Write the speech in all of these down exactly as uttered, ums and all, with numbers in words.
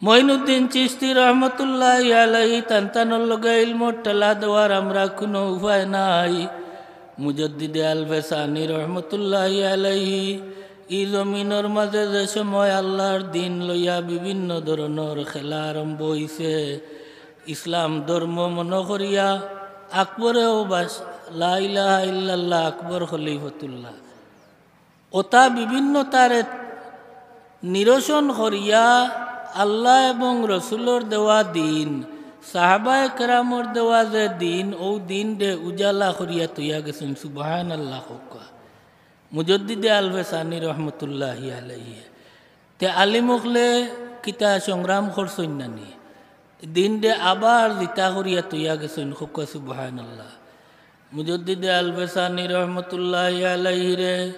মঈনুদ্দিন চিশতি রহমতুল্লাহি আলাইহি তানতানর লগে ইলমর ঠেলা দেওয়ার আমরা কুনু উপায় নাই। মুজদ্দিদে আলফে সানি রহমতুল্লাহি আলাইহি ই জমিনর মাঝে যে সময় আল্লার দিন লইয়া বিভিন্ন ধরনর খেলা আরম্ভ অইছে, ইসলাম ধর্ম মনো করিয়া আকবরেও বাস লা ইলাহা ইল্লাল্লাহ আকবর খলিফতুল্লাহ। অতা বিভিন্নতারে নিরসন করিয়া আল্লাহ এবং রসুলর দেওয়া দিন, সাহাবায়ে কেরামর দেওয়া যে দিন, অউ দিনরে উজালা করিয়া থইয়া গেছইন। সুবহানাল্লাহ কউক্কা। মুজদ্দিদে আলফে সানি রহমতুল্লাহি আলাইহি। তে আলিম অকলে কিতা সংগ্রাম করছইন না নি? দিনরে আবার জিতা করিয়া থইয়া গেছইন, কউক্কা সুবহানাল্লাহ। মুজদ্দিদে আলফে সানি রহমতুল্লাহি আলাইহিরে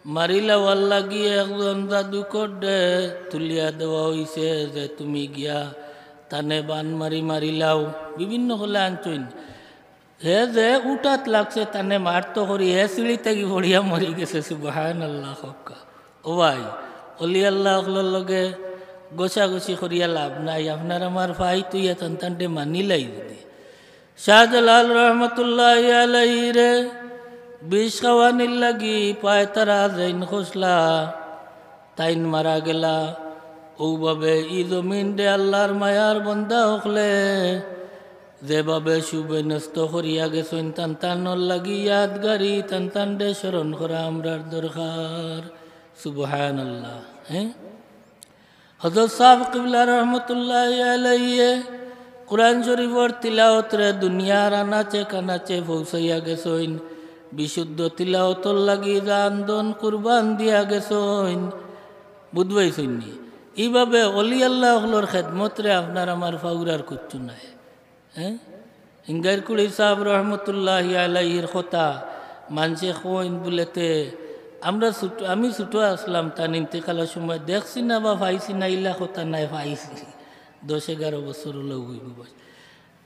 মারিলাওয়ার লাগি একজন জাদুকররে তুলিয়া দেওয়া অইছে যে, "তুমি গিয়া তানে বান মারি মারিলাও।" বিভিন্ন অকলে আনছইন। হে যে উঠাত লাগছে, তানে মারতো করি, হে সিঁড়ি থাকি পড়িয়া মরি গেছে। সুবহানাল্লাহ কউক্কা। ও ভাই, অলি আল্লাহ অকলর লগে গোছাগুছি করিয়া লাভ নাই। আপনার আমার ভাই তুইয়া তানতানরে মানিলাই যদি। শাহজালাল রহমতুল্লাহি আলাইহিরে বিষ খাওয়ানির লাগি পায়তারা যেইন খসলা, তাইন মারা গেলা। অউভাবে ই জমিনরে আল্লার মায়ার বন্দা অকলে যেভাবে সুবিন্যস্ত করিয়া গেছইন, তানতানর লাগি ইয়াদগারি, তানতানরে স্মরণ করা আমরার দরকার। সুবহানাল্লাহ। হ্যাঁ, হযরত সাব কিবলা রহমতুল্লাহি আলাইহি কোরআন শরীফর তিলাওতরে দুনিয়ার আনাচে কানাচে পৌঁছাইয়া গেছইন, বিশুদ্ধ তিলাওতর লাগি জান ধন কুরবান দিয়া গেছইন। বুঝবাইছইন নি? ইভাবে অলি আল্লাহ অকলর খেদমতরে আপনার আমার ফাউরার কুচ্ছু নাই। হ্যাঁ? হিঙ্গাইর কুড়ি সাব রহমতুল্লাহি আলাইহির কথা মানষে কইন বুলেতে, আমরা ছোট, আমি ছোট আছলাম, তান ইন্তেকালর সময় দেখছি না বা পাইছি না, ইলা কথা নায়, পাইছি। দশ এগারো বছর অইলো অইবো বয়স।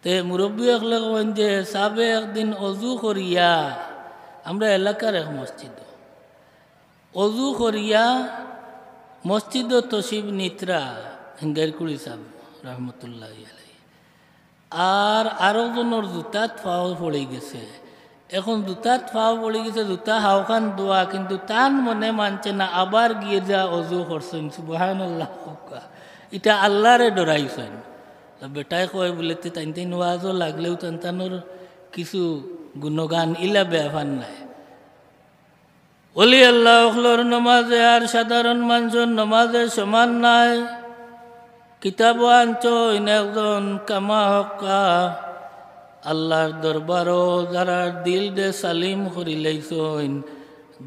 তে মুরব্বি অকলে কইন যে সাবে একদিন অজু করিয়া আমরা এলাকার এক মসজিদ অজু করিয়া মসজিদো তশরিফ নিতরা হিঙ্গাইর কুড়ি সাব রহমতুল্লাহি আলাইহি। আর আরো জনর জুতাত ফাও পড়ি গেছে। এখন জুতাত ফাও পড়ি গেছে, জুতা হাওখান ধোয়া, কিন্তু তান মনে মানছে না, আবার গিয়া অজু করছইন। সুবহানাল্লাহ কউক্কা। ইটা আল্লারে ডরাইছইন। তো বেটায় কয় বুলে, "তে তাইন তাইন ওয়াজও লাগলেও তান তানর কিছু গুণগান ইলা বেফান নাই।" অলি আল্লাহ অকলর নমাজে আর সাধারণ মানষর নমাজে সমান নায়। কিতাবো আনছইন একজন কামা হক্কা আল্লার দরবারো যারার দিলরে সালিম করি লাইছইন,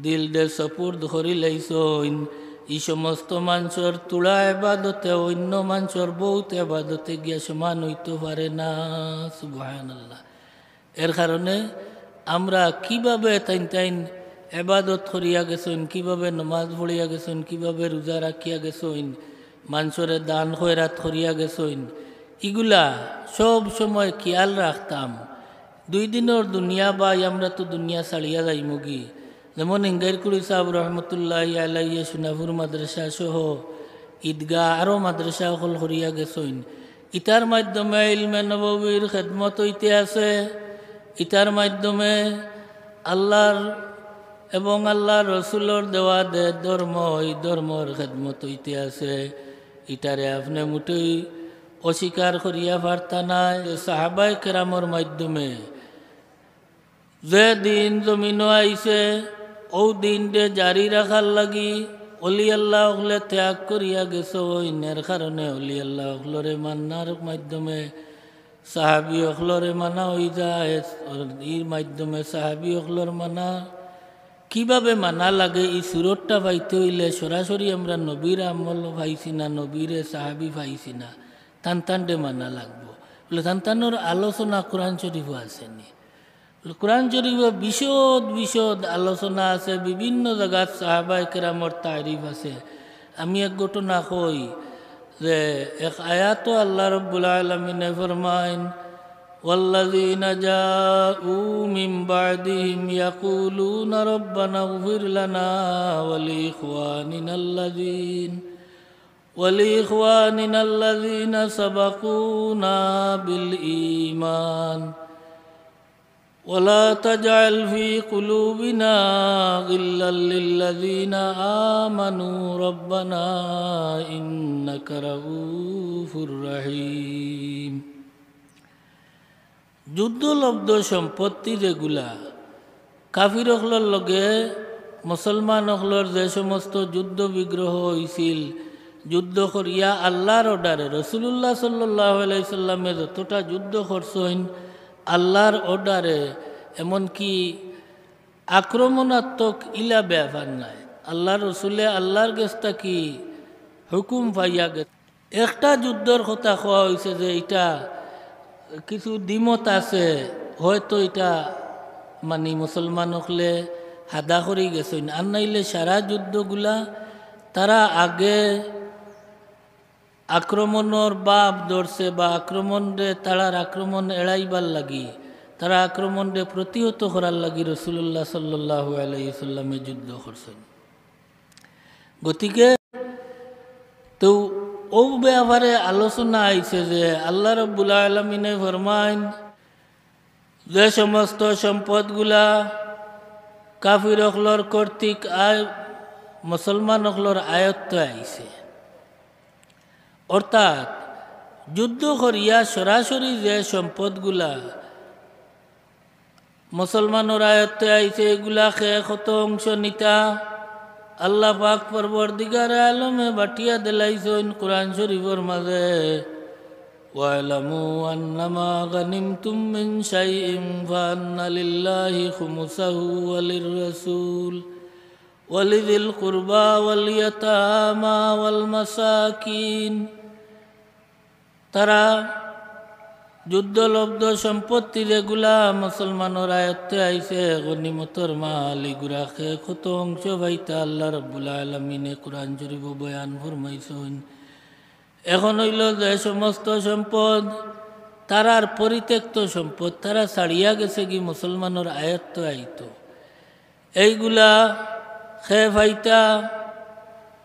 দিলরে সপুর্দ করি লাইছইন, ই সমস্ত মানষর তুড়া এবাদতে অইন্য মানষর বউত এবাদতে গিয়া সমান অইতো পারে না। সুবহানাল্লাহ। এর কারণে আমরা কিভাবে তাইন তাইন এবাদত করিয়া গেছইন, কিভাবে নমাজ পড়িয়া গেছইন, কিভাবে রোজা রাখিয়া গেছইন, মানষরে দান খয়রাত করিয়া গেছইন, ইগুলা সব সময় খিয়াল রাখতাম। দুই দিনর দুনিয়া ভাই, আমরা তো দুনিয়া ছাড়িয়া যাইমুগি। যেমন হিঙ্গাইর কুড়ি সাব রহমতুল্লাহি আলাইহি সোনাপুর মাদ্রাসা সহ ঈদগাহ আরো মাদ্রাসা অকল করিয়া গেছইন, ইতার মাধ্যমে ইলমে নববীর খেদমত অইতে আছে, ইতার মাধ্যমে আল্লার এবং আল্লার রসুলর দেওয়া দে ধর্ম, ই ধর্মর খেদমত অইতে আছে। ইতারে আপনে মুটেই অস্বীকার করিয়া পারতা নায়। সাহাবায়ে কেরামর মাধ্যমে যে দিন জমিনো আইছে, অউ দিনরে জারি রাখার লাগি অলি আল্লাহ অকলে ত্যাগ করিয়া গেছইন। এর কারণে অলি আল্লাহ অকলরে মানার মাধ্যমে সাহাবি অকলরে মানা অই যায়। এর মাধ্যমে সাহাবি অকলর মানা কিভাবে মানা লাগে, ই সুরতটা পাইতে অইলে সরাসরি আমরা নবীর আমল পাইছি না, নবীরে সাহাবি পাইছি না, তান তানরে মানা লাগবো। বুলে, তান তানর আলোচনা কোরআন শরীফো আছে নি? কোরআন শরীফো বিশদ বিশদ আলোচনা আছে, বিভিন্ন জাগাত সাহাবায়ে কেরামর তারিফ আছে। আমি এক ঘটনা কই যে এক আয়াতো আল্লাহ রাব্বুল আলামিনে ফরমাইন, "والذين جاءوا من بعدهم يقولون ربنا اغفر لنا ولإخواننا الذين" ولإخواننا الذين سبقونا بالإيمان ولا تجعل في قلوبنا غلا للذين آمنوا ربنا إنك رءوف رحيم. যুদ্ধলব্ধ সম্পত্তি যেগুলা, কাফির অকলর লগে মুসলমান অকলর যে সমস্ত যুদ্ধ বিগ্রহ অইছিল, যুদ্ধ করিয়া আল্লার অর্ডারে, রাসুলুল্লাহ সাল্লাল্লাহু আলাইহি সাল্লামে যতটা যুদ্ধ করছইন আল্লার অর্ডারে, এমনকি আক্রমণাত্মক ইলা ব্যাপার নায়। আল্লার রসুলে আল্লার গেছ থাকি হুকুম পাইয়া গেছইন। একটা যুদ্ধর কথা কওয়া অইছে যে ইটা কিছু দ্বিমত আছে, হয়তো ইটা মানি মুসলমান অকলে হাদা করি গেছইন, আর নাইলে সারা যুদ্ধগুলা তারা আগে আক্রমণর বাব ধরছে বা আক্রমণরে, তারার আক্রমণ এড়াইবার লাগি, তারা আক্রমণরে প্রতিহত করার লাগি রাসুলুল্লাহ সাল্লাল্লাহু আলাইহি সাল্লামে যুদ্ধ করছইন। গতিকে তো অউ ব্যাপারে আলোচনা আইছে যে আল্লাহ রাব্বুল আলামিনে ফরমাইন, যে সমস্ত সম্পদগুলা কাফির অকলর কর্তৃক আয়-, মুসলমান অকলর আয়ত্তে আইছে, অর্থাৎ যুদ্ধ করিয়া সরাসরি যে সম্পদগুলা মুসলমানর আয়ত্তে আইছে, এগুলা কে কত অংশ নিতা, আল্লাহ পাক পরওয়ারদিগারে আলমে বাটিয়া দিলাইছইন কোরআন শরীফর মাঝে, "واعلموا أنما غنمتم من شيء فأن لله خمسه وللرسول ولذي القربى واليتامى والمساكين।" তারা যুদ্ধলব্ধ সম্পত্তি যেগুলা মুসলমানর আয়ত্তে আইছে, গনিমতর মাল, ইগুরাকে কত অংশ পাইতা, আল্লাহ রাব্বুল আলামিনে কোরআন শরীফো বয়ান ফরমাইছইন। এখন অইলো যে সমস্ত সম্পদ তারার পরিত্যক্ত সম্পদ, তারা ছাড়িয়া গেছেগি মুসলমানর আয়ত্তে আইতো, এইগুলা কে পাইতা?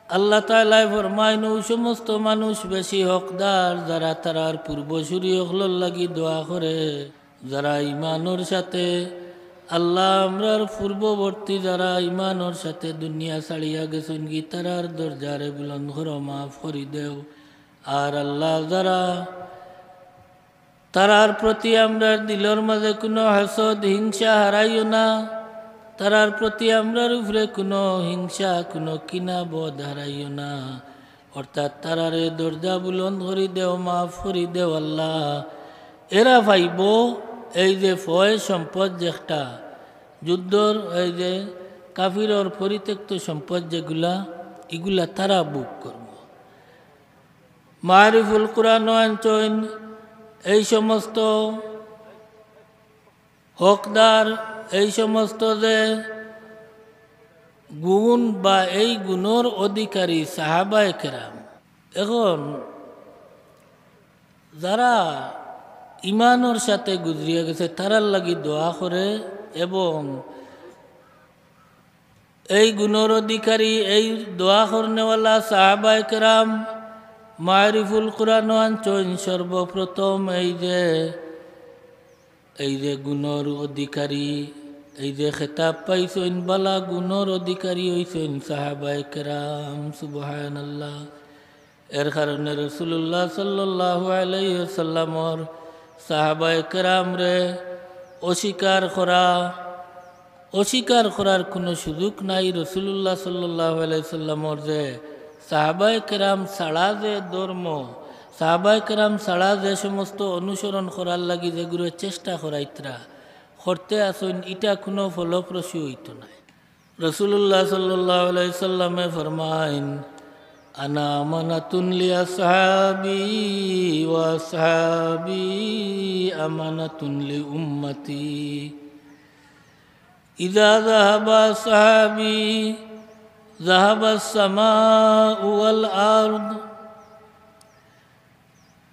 আল্লাহ তাআলায় ফরমাইন, অউ সমস্ত মানুষ বেশি হকদার, যারা তারার পূর্বসূরি অকলর লাগি দোয়া করে, যারা ইমানর সাথে, আল্লাহ, আমরার পূর্ববর্তী যারা ইমানর সাথে দুনিয়া ছাড়িয়া গেছইনগি, তারার দরজারে বুলন্দ করো, মাফ করি দেও। আর আল্লাহ, যারা তারার প্রতি আমরার দিলর মাঝে কুনু হাসদ, হিংসা হারাইও না, তারার প্রতি আমরার উপরে কুনু হিংসা, কুনু কিনা বদ হারাইও না। অর্থাৎ তারারে দরজা বুলন্দ করি দেও, মাফ করি দেও আল্লাহ। এরা পাইবো এই যে ফয় সম্পদ যেটা, যুদ্ধর এই যে কাফিরর পরিত্যক্ত সম্পদ যেগুলা, ইগুলা তারা ভোগ করবো। মারিফুল কুরআনও আনছইন, এই সমস্ত হকদার, এই সমস্ত যে গুণ বা এই গুণর অধিকারী সাহাবায়ে কেরাম। এখন যারা ইমানর সাথে গুজরিয়া গেছে, তারার লাগি দোয়া করে এবং এই গুণর অধিকারী, এই দোয়া করনেওয়ালা সাহাবায়ে কেরাম, মারিফুল কুরআনও আনছইন সর্বপ্রথম এই যে, এই যে গুণর অধিকারী, এই যে খেতাব পাইছইন, বালা গুণর অধিকারী অইছইন সাহাবায়ে কেরাম। সুবহানাল্লাহ। এর কারণে রাসুলুল্লাহ সাল্লাল্লাহু আলাইহি ওয়াসাল্লামর সাহাবায়ে কেরামরে অস্বীকার করা, অস্বীকার করার কুনু সুযোগ নাই। রাসুলুল্লাহ সাল্লাল্লাহু আলাইহি ওয়াসাল্লামর যে সাহাবায়ে কেরাম ছাড়া যে ধর্ম, সাহাবায়ে কেরাম ছাড়া যে সমস্ত অনুসরণ করার লাগি যেগুলো চেষ্টা করাইতরা, করতে আছইন, ইটা কুনু ফলপ্রসূ অইতো নায়। রাসুলুল্লাহ সাল্লাল্লাহু আলাইহি ওয়াসাল্লামে ফরমাইন, "আনা আমানাতুন লি আসহাবি ওয়া আসহাবি আমানাতুন লি উম্মতি। ইযা যাহাবা আসহাবি যাহাবাস সামাউ ওয়াল আরদ।"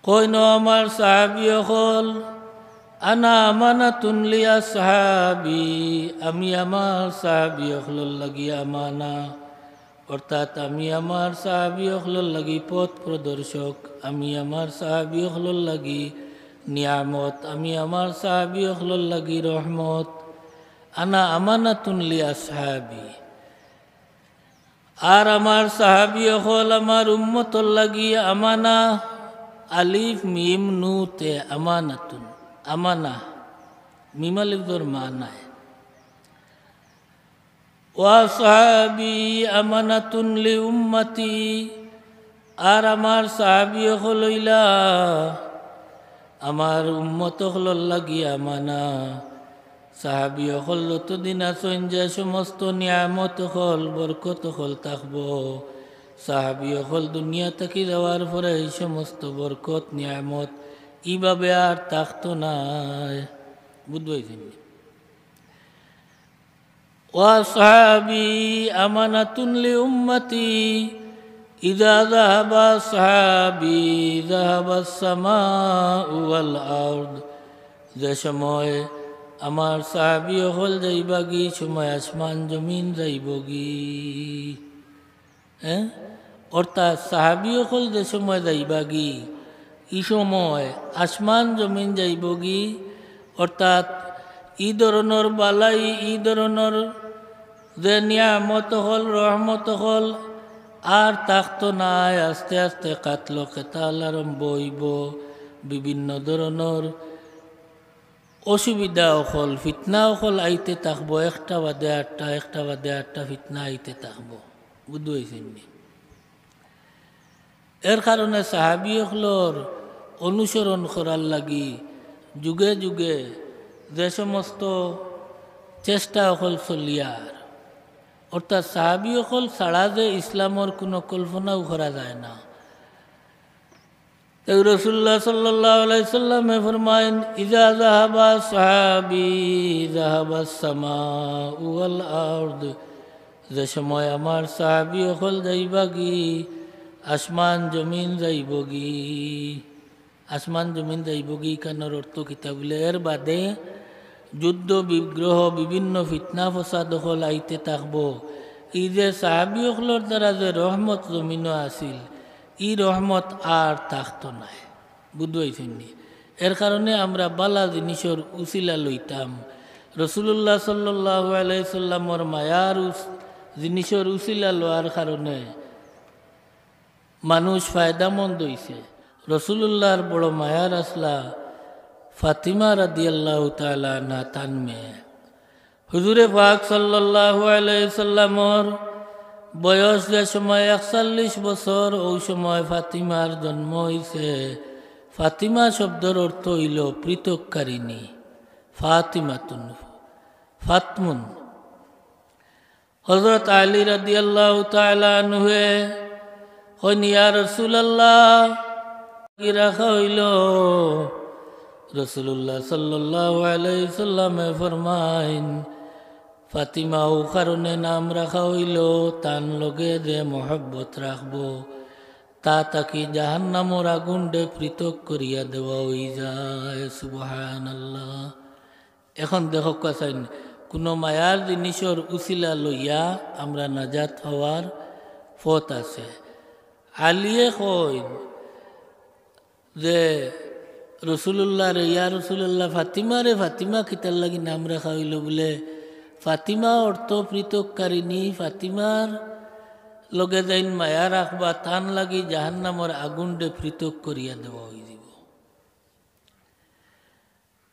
কইন, "ও আমার সাহাবী অকল, আনা আমানাতুন লি আসহাবি, আমি আমার সাহাবী অকলর লাগি আমানা। অর্থাৎ আমি আমার সাহাবী অকলর লাগি পথ প্রদর্শক, আমি আমার সাহাবী অকলর লাগি নিয়ামত, আমি আমার সাহাবী অকলর লাগি রহমত। আনা আমানাতুন লি আসহাবি। আর আমার সাহাবী অকল আমার উম্মতর লাগি আমানা, আলিফ মিম নু তে আমানাতুন, আমানা, মিম আলিফ জবর মা নায়। ওয়া সাহাবি আমানাতুন লি উম্মতি, আর আমার সাহাবী অকল অইলা আমার উম্মত অকলর লাগি আমানা। সাহাবী অকল যতদিন আছইন, যে সমস্ত নিয়ামত অকল, বরকত অকল থাকবো, সাহাবী অকল দুনিয়া থাকি যাওয়ার পরে এই সমস্ত বরকত, নিয়ামত ইভাবে আর থাকতো নায়। বুঝবাইছেন? ওয়া সাহাবি আমানাতুন লি উম্মতি, ইজা যাহাবা সাহাবি যাহাবাস সামাউ ওয়াল আরদ। যে সময় আমার সাহাবী অকল যাইবাগি, সময় আসমান জমিন যাইবগি। হ্যাঁ? অর্থাৎ সাহাবী অকল যে সময় যাইবাগি, ই সময় আসমান জমিন যাইবগি। অর্থাৎ ই ধরনর বালাই, ই ধরনর যে নিয়ামত অকল, রহমত অকল আর থাকতো নায়, আস্তে আস্তে কাতল কেতাল আরম্ভ অইবো। বিভিন্ন ধরনর অসুবিধা অকল, ফিতনা অকল আইতে থাকবো, একটা বাদে আরটা, একটা বাদে আরটা ফিতনা আইতে থাকবো। বুঝবাইছেন নি? এর কারণে সাহাবী অকলর অনুসরণ করার লাগি যুগে যুগে যে সমস্ত চেষ্টা অকল চলিয়ার, অর্থাৎ সাহাবী অকল ছাড়া যে ইসলামর কুনু কল্পনাও করা যায় না। তাই রাসূলুল্লাহ সাল্লাল্লাহু আলাইহি সাল্লামে ফরমাইন, "ইজা যাহাবা সাহাবি যাহাবাস সামাউ ওয়াল আরদ।" যে সময় আমার সাহাবী অকল যাইবাগি, আসমান জমিন যাইবগি। আসমান জমিন যাইবগি, ইখানর অর্থ কিতা বুলে? এর বাদে যুদ্ধ বিগ্রহ, বিভিন্ন ফিতনা ফসাদ অকল আইতে থাকবো। ই যে সাহাবী অকলর দ্বারা যে রহমত জমিনো আছিল, ই রহমত আর থাকতো নায়। বুঝবাইছেন নি? এর কারণে আমরা বালা জিনিসর উসিলা লইতাম। রাসূলুল্লাহ সাল্লাল্লাহু আলাইহি সাল্লামর মায়ার উস-, জিনিসর উসিলা লওয়ার কারণে মানুষ ফায়দামন্দ অইছে। রাসূলুল্লাহর বড় মায়ার আছলা ফাতিমা রাদিয়াল্লাহু তাআলা আনহা, তান মেয়ে। হুজুরে পাক সাল্লাল্লাহু আলাইহি সাল্লামর বয়স যে সময় একচল্লিশ বছর, অউ সময় ফাতিমার জন্ম অইছে। ফাতিমা শব্দর অর্থ অইলো পৃথককারিণী। ফাতিমাতুন, ফাতমুন। হযরত আলী রাদিয়াল্লাহু তাআলা আনহুয়ে কইন, "ইয়া রাসূলুল্লাহ, কি রাখা অইলো?" রাসূলুল্লাহ সাল্লাল্লাহু আলাইহি সাল্লামে ফরমাইন, "ফাতিমা অউ কারণে নাম রাখা অইলো, তান লগে যে মহব্বত রাখবো, তা থাকি জাহান্নামর আগুনরে পৃথক করিয়া দেওয়া অইযায়।" সুবহানাল্লাহ। এখন দেখউক্কা চাইন, কুনু মায়ার জিনিসর উসিলা লইয়া আমরা নাজাত পাওয়ার পথ আছে। আলীয়ে কইন যে, "রাসূলুল্লাহরে, ইয়া রাসূলুল্লাহ, ফাতিমারে ফাতিমা কিতার লাগি নাম রাখা অইলো?" বুলে, "ফাতিমা অর্থ পৃথককারিণী, ফাতিমার লগে যেইন মায়া রাখবা, তান লাগি জাহান্নামর আগুনরে পৃথক করিয়া দেওয়া অইযিবো।"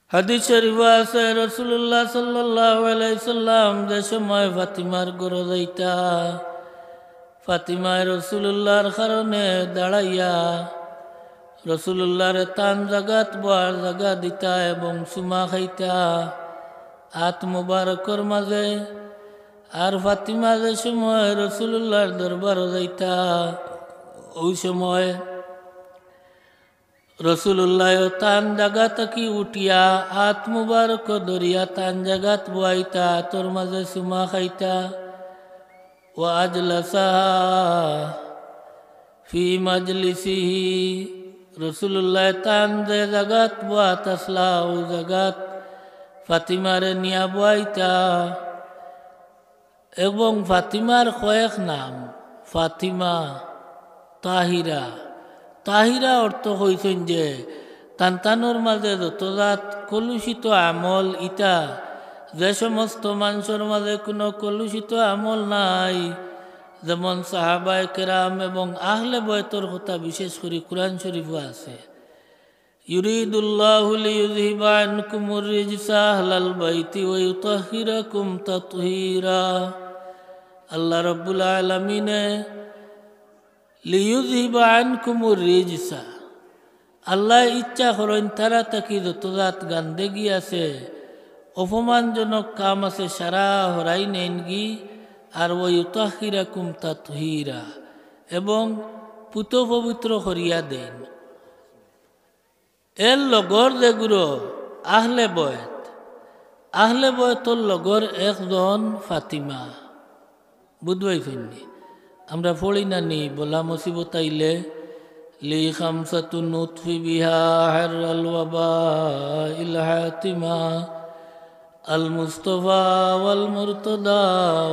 হাদিস শরীফো আছে, রাসূলুল্লাহ সাল্লাল্লাহু আলাইহি সাল্লাম যে সময় ফাতিমার ঘরো যাইতা, ফাতিমায় রাসূলুল্লাহর কারণে দাঁড়াইয়া রাসূলুল্লাহরে তান জাগাত বওয়ার জাগা দিতা এবং চুমা খাইতা আত মুবারকর মাঝে। আর ফাতিমা যে সময় রাসূলুল্লাহর দরবারো যাইতা, অউ সময় রাসূলুল্লাহ তান জাগা থাকি উঠিয়া আত মুবারক ধরিয়া তান জাগাত বওয়াইতা, আতর মাঝে চুমা খাইতা। ওয়া আজলাসাহা ফি মাজলিসিহি, রাসূলুল্লাহ তান যে জাগাত বওয়াত আছলা, অউ জাগাত ফাতিমারে নিয়া বওয়াইতা। এবং ফাতিমার কয়েক নাম, ফাতিমা, তাহিরা। তাহিরা অর্থ কইছইন যে তান তানর মাঝে যত জাত কলুষিত আমল, ইতা যে সমস্ত মানষর মাঝে কুনু কলুষিত আমল নাই, যেমন সাহাবায়ে কেরাম এবং আহলে বয়তর কথা বিশেষ করি কুরআন শরীফো আছে, يريد الله ليذهب عنكم الرجس أهل البيت ويطهركم تطهيرا। আল্লাহ রাব্বুল আলামিনে ليذهب عنكم الرجس, আল্লায় ইচ্ছা করইন তারা থাকি যত জাত গান্দেগি আছে, অপমানজনক কাম আছে, সারা হরাই নেইনগি, আর ويطهركم تطهيرا, এবং পুত পবিত্র করিয়া দেইন। এর লগর যেগুলো আহলে বয়ত, আহলে বয়তর লগর একজন ফাতিমা। বুঝবাই ফিরনি, আমরা পড়ি না নি, বলা মুসিবত আইলে, لي خمسة نطفئ بها حر الوباء الحاتمة، المصطفى والمرتضى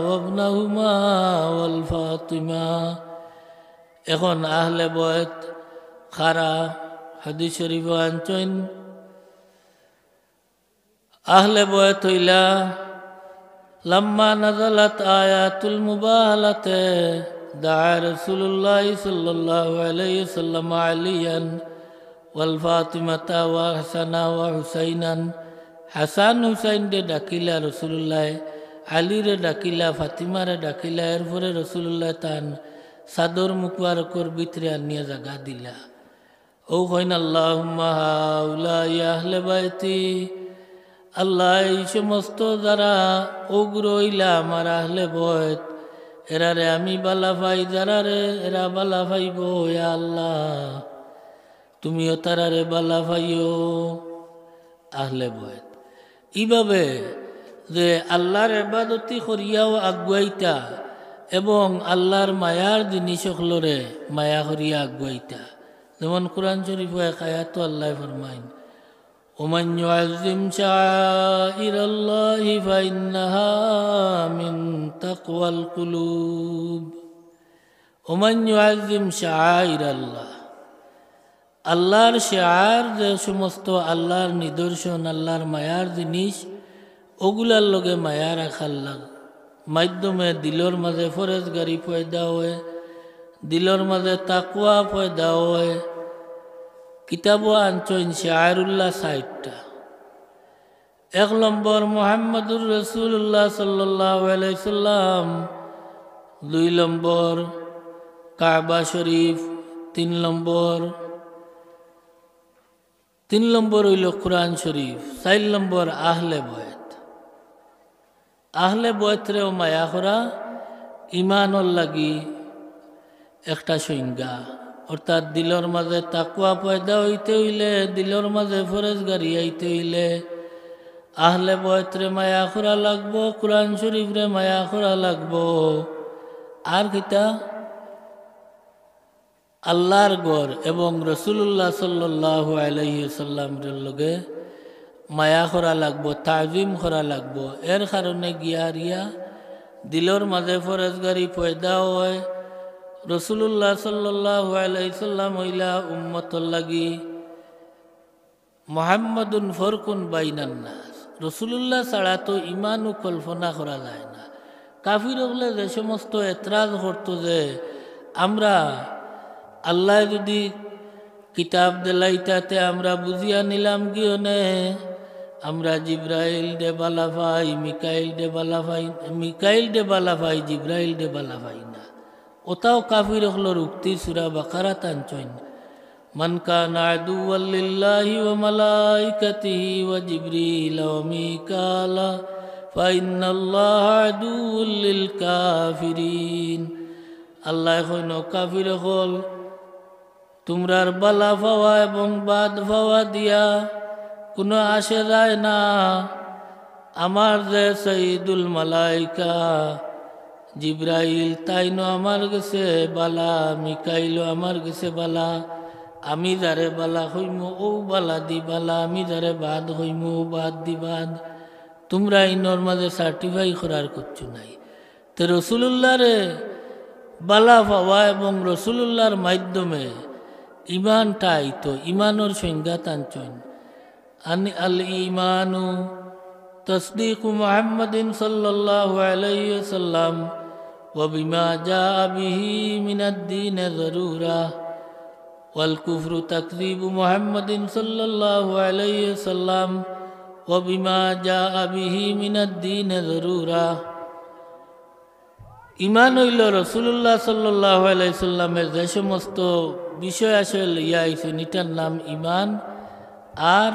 وابنهما والفاطمة। এখন আহলে বয়ত কারা? হাদিস শরীফো আনছইন, আহলে বয়ত অইলা, لما نزلت آيات المباهلة دعا رسول الله صلى الله عليه وسلم عليا والفاطمة والحسن وحسينا। হাসান হুসাইনরে ডাকিলা রসুলুল্লায়, আলীরে ডাকিলা, ফাতিমারে ডাকিলা, এরপরে রসুলুল্লায় তান চাদর মুবারকর ভিতরে আনিয়া জাগা দিলা। অউ কইন, اللهم هؤلاء أهل بيتي। আল্লাহ, এই সমস্ত যারা অগুলো অইলা আমার আহলে বয়ত, এরারে আমি বালা পাই, যারারে এরা বালা পাইবো, ইয়া আল্লাহ, তুমিও তারারে বালা পাইও। আহলে বয়ত। ইভাবে যে আল্লাহর ইবাদতি করিয়াও আগুয়াইতা এবং আল্লাহর মায়ার জিনিস অকলরে মায়া করিয়া আগুয়াইতা। যেমন কোরআন শরীফো এক আয়াতো আল্লায় ফরমাইন, ومن يعظم شعائر الله فإنها من تقوى القلوب। ومن يعظم شعائر الله। আল্লাহর শিআর, যে সমস্ত আল্লাহর নিদর্শন, আল্লাহর মায়ার জিনিস, অগুলার লগে মায়া রাখার লাগ-, মাধ্যমে দিলর মাঝে পরহেজগারি পয়দা অয়, দিলর মাঝে তাকওয়া পয়দা অয়। কিতাবো আনছইন শিআরুল্লাহ ষাইটটা। এক নম্বর মুহাম্মাদুর রাসূলুল্লাহ সাল্লাল্লাহু আলাইহি সাল্লাম, দুই নম্বর কাবা শরীফ, তিন নম্বর, তিন নম্বর অইলো কোরআন শরীফ, চাইর নম্বর আহলে বয়ত। আহলে বয়তরেও মায়া করা ইমানর লাগি একটা সংজ্ঞা, অর্থাৎ দিলর মাঝে তাকওয়া পয়দা অইতে অইলে, দিলর মাঝে পরহেজগারি আইতে অইলে আহলে বয়তরে মায়া করা লাগবো, কোরআন শরীফরে মায়া করা লাগবো। আর কিতা? আল্লাহর ঘর এবং রাসূলুল্লাহ সাল্লাল্লাহু আলাইহি ওয়াসাল্লামর লগে মায়া করা লাগবো, তাজিম করা লাগবো। এর কারণে গিয়া হারিয়া দিলর মাঝে পরহেজগারি পয়দা অয়। রাসূলুল্লাহ সাল্লাল্লাহু আলাইহি সাল্লাম অইলা উম্মতর লাগি মুহাম্মাদুন ফারকুন বাইনান নাস। রাসূলুল্লাহ ছাড়া তো ইমানও কল্পনা করা যায় না। কাফির অকলে যে সমস্ত এতরাজ করতো যে আমরা আল্লায় যদি কিতাব দিলাইতা তে আমরা বুঝিয়া নিলাম গিয়নে, আমরা জিব্রাইলরে বালা পাই, মিকাইলরে বালা পাই, মিকাইলরে বালা পাই, জিব্রাইলরে বালা পাই না। অতাও কাফির অকলর উক্তি সূরা বাকারাত আনছইন। من كان عدوا لله وملائكته وجبريل وميكال فإن الله عدو للكافرين। আল্লায় কইন, কাফির অকল, তুমরার বালা পাওয়া এবং বাদ পাওয়া দিয়া কুনু আসে যায় না। আমার যে সাইয়্যিদুল মালাইকা জিব্রাইল, তাইনও আমার গেছে বালা, মিকাইলও আমার গেছে বালা। আমি যারে বালা কইমু, অউ বালা দি বালা, আমি যারে বাদ কইমু, অউ বাদ দি বাদ। তুমরা ইনর মাঝে certify করার কিচ্ছু নাই। তে রাসূলুল্লাহরে বালা পাওয়া এবং রসুলুল্লাহর মাধ্যমে ইমানটা আইতো, ইমানর সংজ্ঞা তানছইন। আন-, আল ইমানু তাসদিকু মুহাম্মাদিন সাল্লাল্লাহু আলাইহি ওয়াসাল্লাম ওয়া বিমা জাআ বিহি মিনাদ দীনে যারুরা, ওয়াল কুফরু তাকযিবু মুহাম্মাদিন সাল্লাল্লাহু আলাইহি ওয়াসাল্লাম ওয়া বিমা জাআ বিহি মিনাদ দীনে যারুরা। ইমান অইলো রসুলুল্লাহ সাল্লাল্লাহু আলাইহি সাল্লামে যে সমস্ত বিষয় আশয় লইয়া আইছইন, ইটার নাম ইমান। আর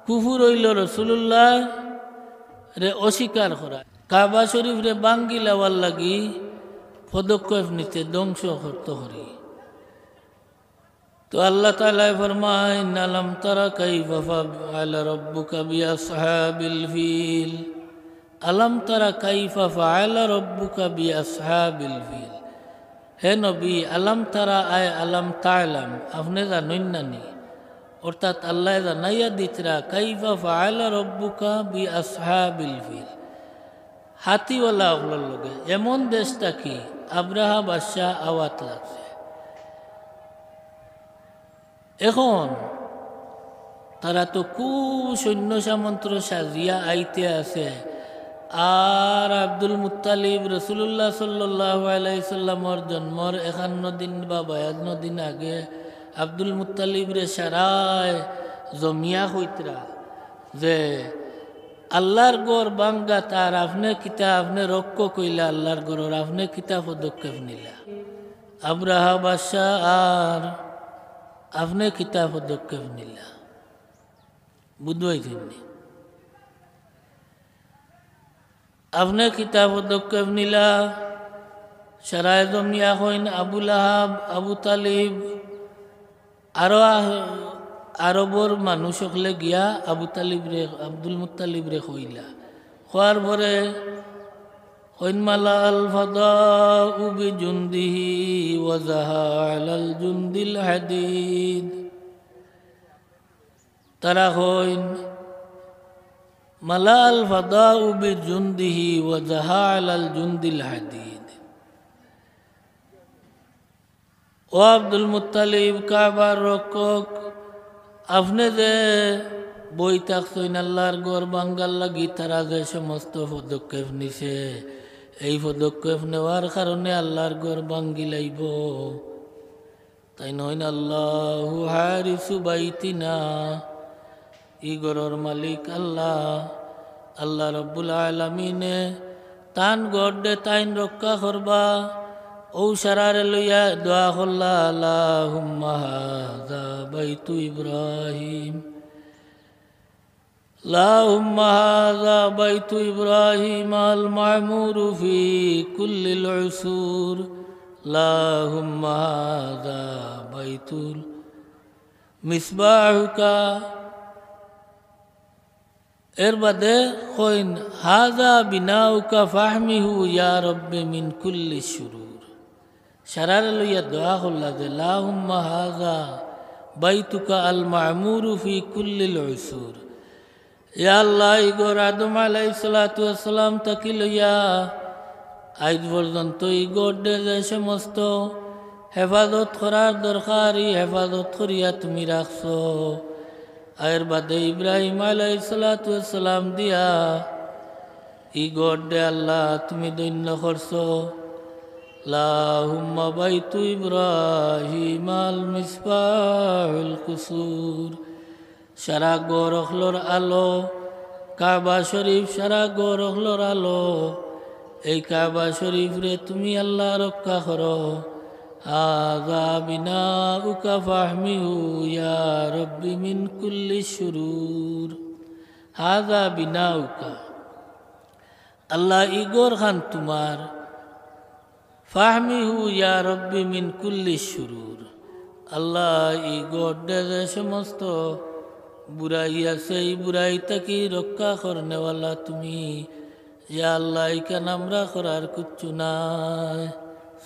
কুফুর অইলো রসুলুল্লাহরে অস্বীকার করা। কাবা শরীফরে ভাঙ্গিলাওয়ার লাগি পদক্ষেপ নিতে, ধ্বংস করতো করি। তো আল্লাহ তাআলায় ফরমাইন, "আলাম তারা কাইফা ফাআলা রাব্বুকা বিআসহাবিল ফিল।" আলাম তারা কাইফা ফাআলা রাব্বুকা বিআসহাবিল ফিল। হে নবী, আলাম তারা আয় আলাম তা'লাম, আপনে জানইন না নি? অর্থাৎ আল্লায় জানাইয়া দিতরা, কাইফা ফাআলা রাব্বুকা বিআসহাবিল ফিল। হাতিওয়ালা অকলর লগে এমন দেশ থাকি আব্রাহা বাদশা আওয়াত লাগছে। এখন তারা তো খুব সৈন্য সামন্ত সাজিয়া আইতে আছে। আর আব্দুল মুত্তালিব রসুলুল্লাহ সাল্লাল্লাহু আলাইহি সাল্লামর জন্মর একান্ন দিন বা বায়ান্ন দিন আগে আব্দুল মুত্তালিবরে সারায় জমিয়া কইতরা যে, "আল্লাহর ঘর ভাঙ্গাত আর আপনে কিতা, আপনে রক্ষক অইলা আল্লাহর ঘরর, আপনে কিতা পদক্ষেপ নিলা?" আব্রাহা বাদশা আর আপনে কিতা পদক্ষেপ নিলা? বুঝবাইছইন নি? আপনে কিতা পদক্ষেপ নিলা? সারায় জমিয়া কইন, আবু লাহাব, আবু তালিব, আরো আ-, আরবর মানুষ অকলে গিয়া আবু তালিবরে, আব্দুল মুত্তালিবরে কইলা। কওয়ার পরে কইন, "মালা আল ফাদাউ বিজুন্দিহি ওয়া জাহা আলাল জুন্দিল হাদিদ।" তারা কইন, "মালা আল ফাদাউ বিজুন্দিহি ওয়া জাহা আলাল জুন্দিল হাদিদ।" ও আব্দুল মুত্তালিব, কাবার রক্ষক, আপনে যে বই থাকছইন আল্লাহর ঘর ভাঙ্গার লাগি, তারা যে সমস্ত পদক্ষেপ নিছে, এই পদক্ষেপ নেওয়ার কারণে আল্লাহর ঘর ভাঙ্গিলাইবো। তাইন কইন, "আল্লাহু হারিসু বাইতিনা।" ই ঘরর মালিক আল্লাহ, আল্লাহ রব্বুল আলামিনে তান ঘররে তাইন রক্ষা করবা। অউ সারারে লইয়া দোয়া করলা, "আল্লাহুম্মা হাযা বাইতু ইব্রাহিম।" "আল্লাহুম্মা হাযা বাইতু ইব্রাহিম আল মা'মুরু ফি কুল্লিল উসুর। আল্লাহুম্মা হাযা বাইতুল মিসবাহুকা।" এর বাদে কইন, "হাযা বিনাউকা ফাহমিহু ইয়া রব্বি মিন কুল্লি শুরুর।" সারারে লইয়া দোয়া করলা যে, "আল্লাহুম্মা হাযা বাইতুকা আল মা'মুরু ফি কুল্লিল উসুর।" ইয়া আল্লাহ, ই ঘর আদম আলাইহিস সালাতু ওয়াস সালাম থাকি লইয়া আইজ পর্যন্ত ই ঘররে যে সমস্ত হেফাজত করার দরকার, ই হেফাজত করিয়া তুমি রাখছো। এর বাদে ইব্রাহিম আলাইহিস সালাতু ওয়াস সালাম দিয়া ই ঘররে আল্লাহ তুমি ধন্য করছো। আল্লাহুম্মা বাইতু ইব্রাহিম আল মিসবাহুল কুসুর। সারা ঘর অকলর আলো, কাবা শরীফ সারা ঘর অকলর আলো। এই কাবা শরীফরে তুমি আল্লাহ রক্ষা করো। হাযা বিনাউকা ফাহমিহু ইয়া রব্বি মিন কুল্লি শুরুর। হাযা বিনাউকা। আল্লাহ, ই ঘরখান তুমার। ফাহমিহু ইয়া রব্বি মিন কুল্লি শুরুর। আল্লাহ, ই ঘররে যে সমস্ত বুরাই আছে, ই বুরাই থাকি রক্ষা করনেওয়ালা তুমি। ইয়া আল্লাহ, ইখান আমরা করার কিচ্ছু নাই।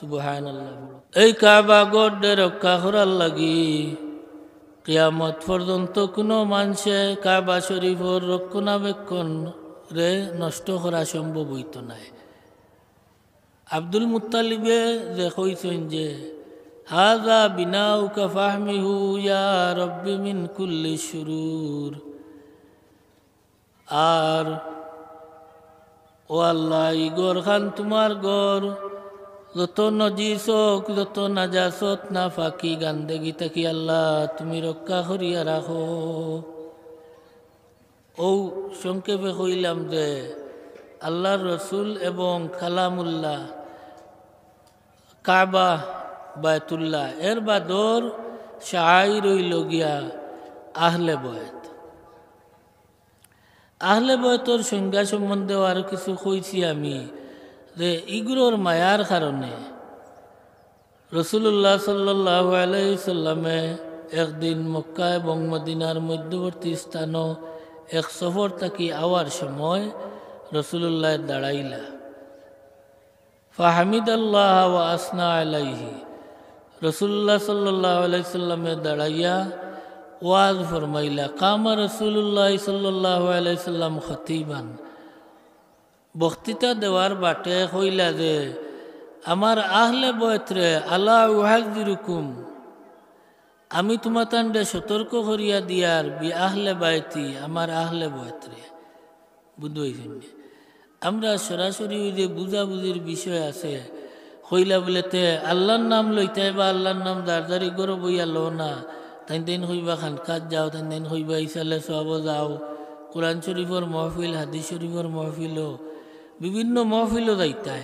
সুবহানাল্লাহ। এই কাবা ঘররে রক্ষা করার লাগি কিয়ামত পর্যন্ত কুনু মানষে কাবা শরীফর রক্ষণাবেক্ষণরে নষ্ট করা সম্ভব অইতো নায়। আব্দুল মুত্তালিবে যে কইছইন যে, "হাযা বিনাউকা ফাহমিহু ইয়া রাব্বি মিন কুল্লি শুরুর।" আর, "ও আল্লাহ, ই ঘরখান তুমার ঘর, যত নজিস অউক, যত নাজাসত, নাপাকি, গান্দেগি থাকি আল্লাহ তুমি রক্ষা করিয়া রাখো।" অউ সংক্ষেপে কইলাম যে আল্লাহর রসুল এবং কালামুল্লাহ, কাবা, বায়তুল্লাহ, এর বাদর শাআইর অইলো গিয়া আহলে বয়ত। আহলে বয়তর সংজ্ঞা সম্বন্ধেও আরো কিছু কইছি আমি, যে ইগুলোর মায়ার কারণে রাসূলুল্লাহ সাল্লাল্লাহু আলাইহি সাল্লামে একদিন মক্কা এবং মদিনার মধ্যবর্তী স্থানো এক সফর থাকি আওয়ার সময় রাসূলুল্লাহ দাঁড়াইলা। ফাহামিদাল্লাহ ওয়া আসনা আলাইহি। রাসূলুল্লাহ সাল্লাল্লাহু আলাইহি সাল্লামে দাঁড়াইয়া ওয়াজ ফরমাইলা। কামা রাসূলুল্লাহ সাল্লাল্লাহু আলাইহি সাল্লাম খতিবান। বক্তৃতা দেওয়ার বাটে কইলা যে, "আমার আহলে বয়তরে, আলা উহাজ্জিরুকুম, আমি তুমাতানরে সতর্ক করিয়া দিয়ার, বি আহলে বাইতি, আমার আহলে বয়তরে।" বুঝ অইছে নি? আমরা সরাসরি ওই যে বুঝাবুঝির বিষয় আছে, কইলা বুলে তে আল্লাহর নাম লইতায় বা আল্লাহর নাম যার যার ঘরো বইয়া লও না, তাইন তাইন কইবা খানকাত যাও, তাইন তাইন কইবা ইসালে সওয়াবো যাও, কোরআন শরীফর মহফিল, হাদিস শরীফর মহফিলও, বিভিন্ন মহফিলও যাইতায়।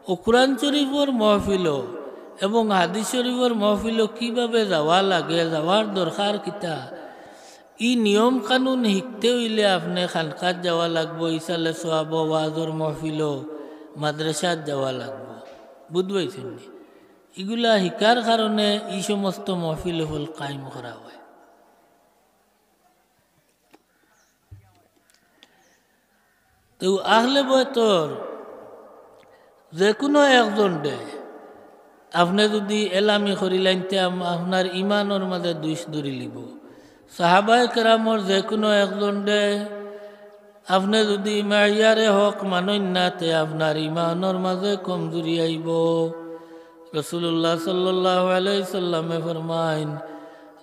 ও কোরআন শরীফর মহফিলও এবং হাদিস শরীফর মহফিলও কিভাবে যাওয়া লাগে, যাওয়ার দরকার কিতা, ই নিয়ম কানুন হিকতে অইলে আপনে খানকাত যাওয়া লাগবো, ইসালে সওয়াবো, ওয়াজর মহফিলও, মাদ্রাসাত যাওয়া লাগবো। বুঝ পাইছইন নি? ইগুলা হিকার কারণে ই সমস্ত মহফিল হল কায়েম করা হয়। তো আহলে বয়তর যে কোনো একজনরে আপনে যুদি এলামি করিলাইন তে আম-, আপনার ইমানর মাঝে দুষ ধরিলিবো। সাহাবায়ে কেরামর যে কোনো একজনরে আপনে যুদি মেয়ারে হক মানইন না তে আপনার ইমানর মাঝে কমজুরি আইবো। রাসূলুল্লাহ সাল্লাল্লাহু আলাইহি সাল্লামে ফরমাইন,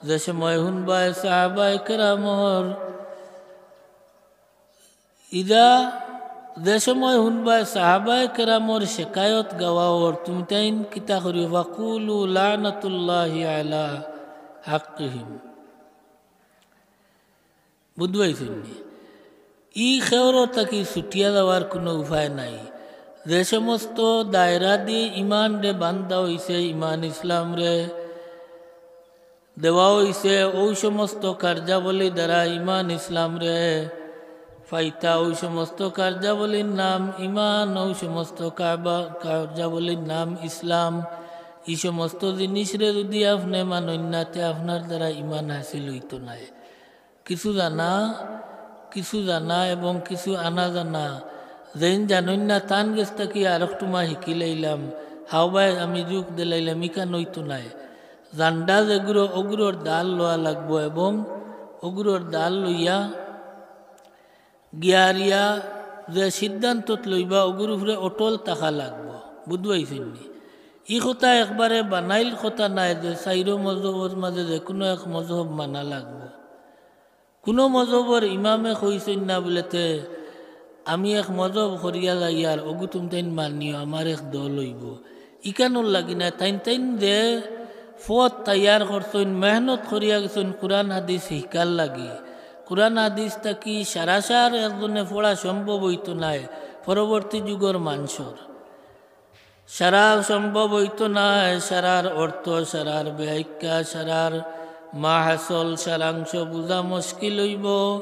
যে সময় হুনবায় সাহাবায়ে কেরামর ইদা, যে সময় হুনবায় সাহাবায়ে কেরামর শেকায়ত গাওয়া অর, তুমি তাইন কিতা করিও? ফাকুলু লানাতুল্লাহি আলা হাক্কিহিম। বুঝ পাইছইন নি? ই খেওর থাকি ছুটিয়া যাওয়ার কোনো উপায় নাই। যে সমস্ত দায়রা দি ইমানরে বান্ধা অইছে, ইমান ইসলামরে, দেওয়া অইছে, অউ সমস্ত কার্যাবলী দ্বারা ইমান ইসলামরে পাইতা, অউ সমস্ত কার্যাবলীর নাম ইমান, অউ সমস্ত কাবা-, কার্যাবলীর নাম ইসলাম। ই সমস্ত জিনিসরে যুদি আপনে মানইন না, তে আপনার দ্বারা ইমান হাসিল অইতো নায়। কিছু জানা, কিছু জানা এবং কিছু আনা জানা, যেইন জানইন না, তান গেছ থাকি আরক টুমা হিকিলাইলাম, হাওবায় আমি যোগ দিলাইলাম, ইখান অইতো নায়। জান্ডা যেগুলো, ওগুলোর দাল লওয়া লাগবো এবং ওগুলোর দাল লইয়া গিয়ারিয়া যে সিদ্ধান্তত লইবা, ওগুর উপরে অটল থাকা লাগবো। বুঝ পাইছইন নি? ই কথা একবারে বানাইল কথা নায় যে চাইরো মজহবর মাঝে যে কোনো এক মজহব মানা লাগবো। কুনু মজহবর ইমামে কইছইন না বুলে তে আমি এক মজহব করিয়া যাইয়ার, অগু তুমতাইন মানিও, আমার এক দল অইবো। ইখানর লাগি না, তাইন তাইন যে পথ তৈয়ার করছইন, মেহনত করিয়া গেছইন কুরআন হাদিস হিকার লাগি। কুরআন হাদিস থাকি সারাসার একজনে পড়া সম্ভব অইতো নায় পরবর্তী যুগর মানষর। সারা সম্ভব অইতো নায়, সারার অর্থ, সারার ব্যাখ্যা, সারার মাহাসল, সারাংশ বুঝা মুশকিল অইবো।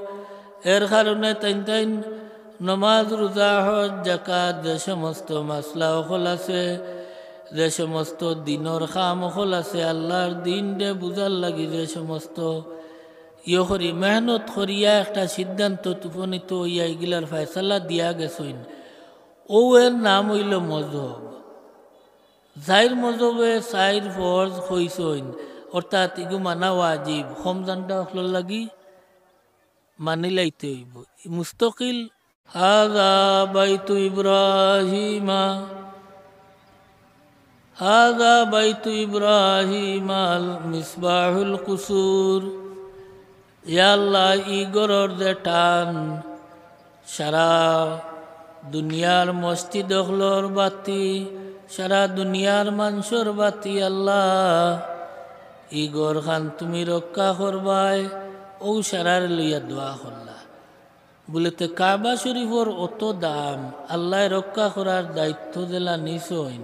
এর কারণে তাইন তাইন নমাজ, রোজা, হজ, জাকাত, যে সমস্ত মাসলা অকল আছে, যে সমস্ত দিনর কাম অকল আছে, আল্লার দিনরে বুঝার লাগি যে সমস্ত ইয়ে করি, মেহনত করিয়া একটা সিদ্ধান্তত উপনীত অইয়া ইগুলার ফয়সালা দিয়া গেছইন। অউ এর নাম অইলো মজহব। চাইর মজহবে চাইর ফরজ কইছইন, অর্থাৎ ইগু মানা ওয়াজিব, কম জান্ডা অকলর লাগি মানিলাইতে অইবো। মুস্তকিল, হাযা বাইতু ইব্রাহিমা, هذا بيت إبراهيم المصباح القصور। ইয়া আল্লাহ, ই ঘরর যে টান, সারা দুনিয়ার মসজিদ অকলর বাতি, সারা দুনিয়ার মানষর বাতি, আল্লাহ, ই ঘরখান তুমি রক্ষা করবায়। অউ সারারে লইয়া দোয়া করলা। বুলে, তে কাবা শরীফর অত দাম, আল্লায় রক্ষা করার দায়িত্ব যেলা নিছইন,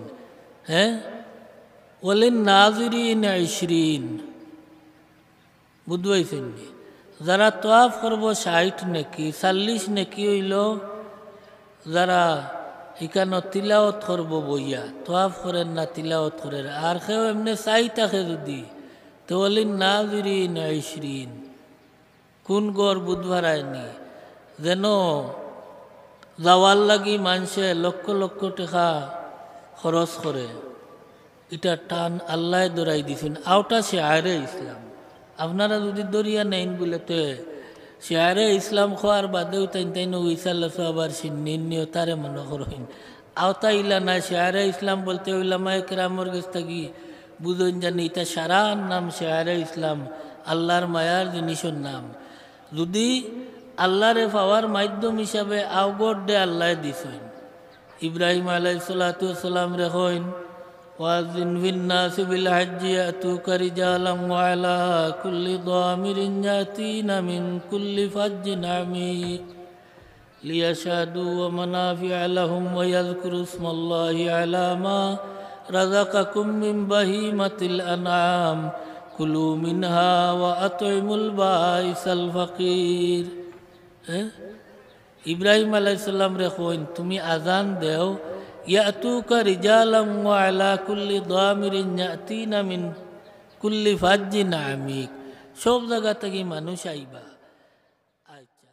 হ্যাঁ, وللناظرين عشرين। বুঝবাইছইন নি? যারা তওয়াফ করবো ষাইট নেকি, চাল্লিশ নেকি অইলো, যারা ইখানো তিলাওত করবো বইয়া, তওয়াফ করের না, তিলাওত করের। আর কেউ এমনে চাই থাকে যুদি, তে وللناظرين عشرين। কুন ঘর বুঝ পারায় নি? যেন যাওয়ার লাগি মানষে লক্ষ লক্ষ টেকা খরচ করে। ইটার টান আল্লায় ধরাই দিছইন। অউটা শেয়ারে ইসলাম। আপনারা যুদি ধরিয়া নেইন বুলে, তে শেয়ারে ইসলাম কওয়ার বাদেউ তাইন তাইন অউ ইসাল্লা সওয়াবার সিন্নির নিয়তারে মনো করইন। অউটা ইলা না, শেয়ারে ইসলাম বলতে উলামায়ে কেরামর গেছ থাকি বুঝইন জানি, ইটা সারার নাম শেয়ারে ইসলাম, আল্লার মায়ার জিনিসর নাম। যুদি আল্লারে পাওয়ার মাধ্যম হিসাবে অউ ঘররে আল্লায় দিছইন, ইব্রাহিম আলাইহিস সালাতু ওয়াস সালামরে কইন, وأذن في الناس بالحج يأتوك رجالا وعلى كل ضامر يأتين من كل فج عميق ليشهدوا منافع لهم ويذكروا اسم الله على ما رزقهم من بهيمة الأنعام كلوا منها وأطعموا البائس الفقير। হ্যাঁ? ইব্রাহিম আলাইহিস সালামরে কইন, তুমি আজান দেও, يأتوك رجالا وعلى كل ضامر يأتين من كل فج عميق। সব জাগা থাকি মানুষ আইবা। আচ্ছা,